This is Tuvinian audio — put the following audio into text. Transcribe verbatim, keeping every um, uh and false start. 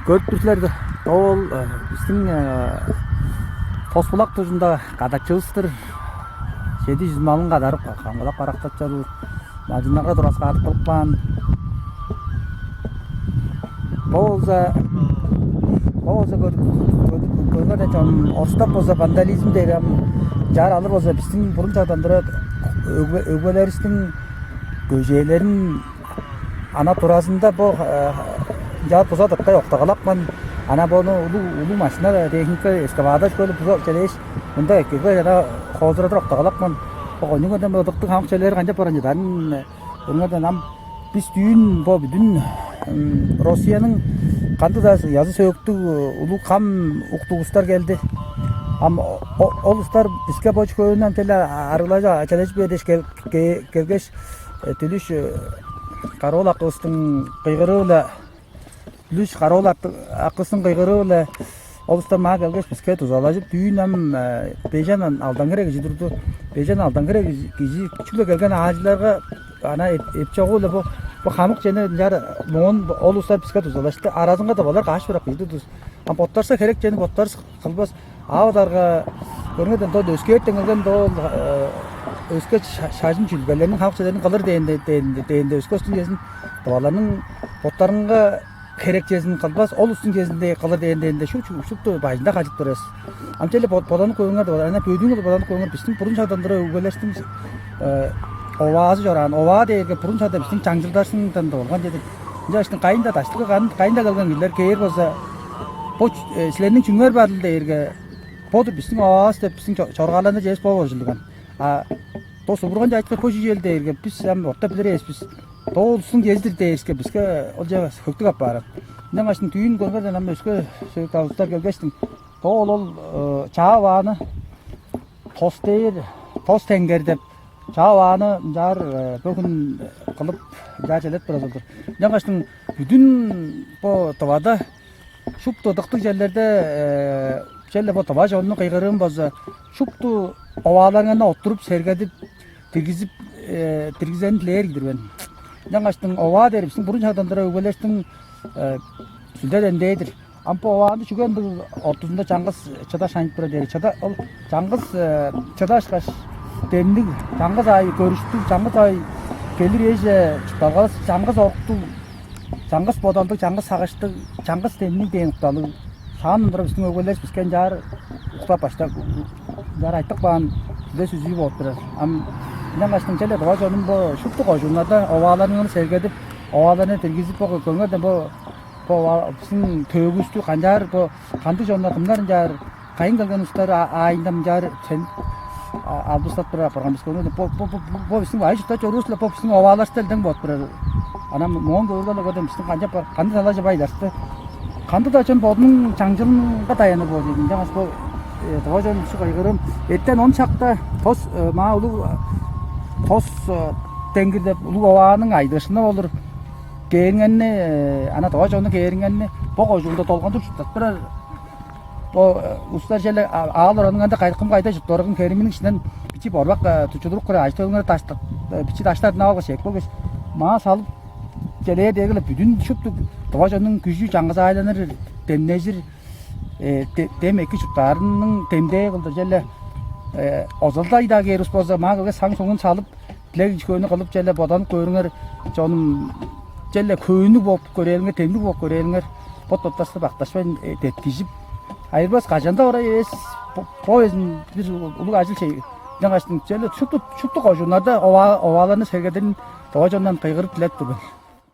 Көрүп тур силер, ол бистиң Тос-Булак дужунда кадакчывыс-тыр. Чеди чүс малын кадарып, камгалап, карактап чоруур. Малчыннарга тураскаадып кылып каан. Бо болза, бо болза көрүңер, чон орустап болза вандализм дээр, ам чаар алыр болза, бистиң бурун чагдан тура өгбелеривистиң көжээлерин ана туразында бо ынчаар буза тырткай октагалапкан. Ана бону улуг улуг машина, техника, экскаватор көлү буза челээш, мында эккелгеш, ана хоозурадыр октагалапкан. Бо кончуг көден ыдыктыг хамык черлери канчап баран чыдарын көрүңерден. Ам бис дүүн бо бүдүн Россияның кандыг-даа язы-сөөктүг улуг кам уктуг улустар келди. Ам ол улустар биске бо хөөнүн ам теле арыглажып, ачалажып бээр дээш келгеш, дүлүш караоол акывыстың кыйгырыы-биле, дүлүш караоол акывыстың кыйгырыы-биле ол улустар маа келгеш, биске дузалажып, дүүн ам бежен алдан хире кижи турду. Бежен алдан хире кижи, чүгле келген аалчыларга ана эп чогу-биле бо бо хамык чене ынчаар моон ол улустар биске дузалашты. Аразынга-даа олар каш бырак кижи турду. Ам боттарса херек чени боттарыс кылбас. Аавыдарга көрүңерден, доо өскээртен келген, доо өске шажын чүлбелерниң хамык чүвелерин кылыр дээнде, дээнде өске улустуң чезин, дываларның боттарынга херекчезин кылбас, ол улустуң чезинде кылыр дээн дээнде шупту бажында калчып турар эвес. Ам черле боданып көрүңер, ана бөдүүңер боданып көрүңер, бистиң бурун шагдан тура өгбелериниң оваазы чораан. Оваа дээрге бурун шагда бистиң чаңчылдарывыстан болган чедир. Ынчаштың кайында даштыкы кайында келген кижилер кээр болза, бо силерниң чүңер барыл дээрге, бо-дур бистиң оваавыс деп бистиң чоргааларны чедип бо ужурлуган. А бо субурган чайткы бо чүжел дээрге бис ам орта билир эвес бис. Доо улустуң кезидир дээриске биске ол чаа хөктүг аппааран. Ынчангаш дүүн көргерден ам өске сөөлүк алыстар келгештиң. Доо ол чаа бааны тос дээр, тос тенгер деп чаа бааны ынчаар бөгүн кылып ынчаар челет турар болдур. Ынчангаштың бүдүн бо дывада шупту ыдыктыг черлерде черле бо дыва чонну кыйгырыын болза, шупту овааларыңарны оттуруп, сергедип, диргизип, диргизерин дилээр кижи-дир мен. Ынчангаштың оваа дээр бистиң бурун шагдан тура өгбелериниң сүлде демдээ-дир. Ам бо овааны чүге ындыг ортузунда чаңгыс чыда шанып турар дээр. Чыда ол чаңгыс чыда ышкаш демниг, чаңгыс аай көрүштүг, чаңгыс аай келир эже чуртталгавыс, чаңгыс оруктуг, чаңгыс бодалдыг, чаңгыс сагыштыг, чаңгыс демниг дээн укталыг. Шаандан тура бистиң өгбелеривис биске ынчаар уктап баштап, ынчаар айтып каан сүлде-сүзүү болуп турар. Ам ынчангаштың черле дыва чонум бо шупту кожууннарда овааларыңарны сергедип, овааларны диргизип, бо көңерден бо бо бистиң төөгүвүстү канчаар, бо кандыг чоннар, кымнар ынчаар, кайын келген улустар аайында мынчаар сен албыстап тура апарган бис көрүңер. Бо бо бо бо бистиң бай чуртта чоруур-ла, бо бистиң овааларывыс элдең болуп турар. Ана моон көөрге-ле көрден бистиң канчап бар, кандыг талажы байлашты. Кандыг-даа чон бодунуң чаңчылынга даяныр боор дийин. Ынчангаш бо дыва чон ушук кыйгырым. Эртен он шакта тос маа улуг тос тенгир деп улуг овааның айдыышкыны болур. Кээриңерни, ана дыва чонну кээриңерни бо кожуунда долгандыр чурттап турар. Бо улустар черле аал ораныңарда кайткым кайда чурттуурун хериминиң иштинден бичии борбак тучудуруп кыра ажы-төлүңер даштык бичии даштар дыңнап алгаш чек болгаш маа салып челээр дээрге-ле бүдүн шупту дыва чоннуң күжү чаңгыс аайланыр, демнежир, дем эки чурттаарының демдээ кылдыр черле озалдай-даа кээр улус болза, маа келгеш саң-суңун салып, дилег-ишкөөнү кылып, черле боданып көрүңер, чонум, черле хөөннүг болуп көрээлиңер, демниг болуп көрээлиңер, бот-боттарывысты бакташпайн деткижип, айырбас кажан-даа орай эвес, бо безин бир улуг ажыл чей. Ынчангаштың черле шупту шупту кожууннарда овааларны сергедирин доо чондан кыйгырып дилеп тур мен.